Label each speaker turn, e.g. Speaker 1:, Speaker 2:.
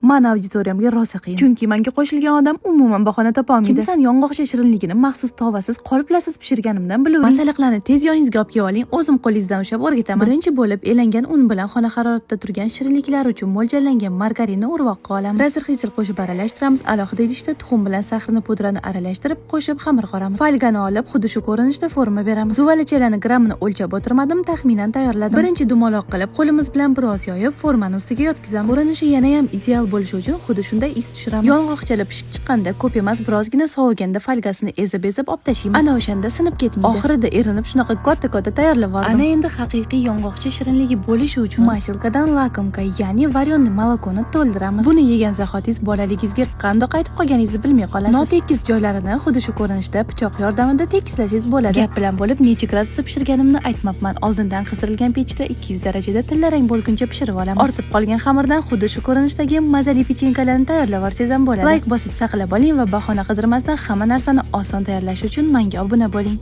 Speaker 1: Mani auditoriyamga rosa qiyin. Chunki menga qo'shilgan odam umuman bahona topolmaydi. Kimsan yong'oqcha shirinligini maxsus tovasiz, qoliplasiz pishirganimdan bilavering. Masalliqlarni tez yoningizga olib kelib oling, o'zim qo'lingizdan ushlab o'rgataman. Birinchi bo'lib elangan un bilan xona haroratida turgan shirinliklar uchun mo'ljallangan margarinni urvoqqa olamiz. Разрыхлитель qo'shib aralashtiramiz. Alohida idishda tuxum bilan сахарный pudrani aralashtirib, qo'shib xamir qoramiz. Folgani olib, xuddi shu ko'rinishda forma beramiz. Zuvalachalarni grammini o'lchab o'tirmadim, taxminan tayyorladim. Birinchi dumaloq qilib, qo'limiz bilan biroz yoyib, formani ustiga yotkizamiz. Ko'rinishi yana ham ideal bo'lishi uchun xuddi shunday iz tushiramiz. Yong'oqchalar pishib chiqqanda, ko'p emas, birozgina soviganda folgasini ezib-ezib olib tashlaymiz. Ana o'shanda sinib ketmaydi. Oxirida erinib shunaqa katta-katta tayyorlab yubordim. Ana endi haqiqiy yong'oqcha shirinligi bo'lishi uchun маселка dan лакомка, ya'ni варёный молоко ni to'ldiramiz. Buni yegan zahotingiz bolaligingizga qandoq qaytib qolganingizni bilmay qolasiz. Notekis joylarini xuddi shu ko'rinishda pichoq yordamida tekislasangiz bo'ladi. Gap bilan bo'lib necha gradusda pishirganimni aytmabman. Oldindan qizdirilgan pechda 200 darajada tillarang bo'lguncha pishirib olamiz. Ortib qolgan xamirdan xuddi shu ko'rinishdagi mazali pechenkalarni tayyorlab olsangiz ham bo'ladi. Layk bosib saqlab oling va bahona qidirmasdan hamma narsani oson tayyorlash uchun menga obuna bo'ling.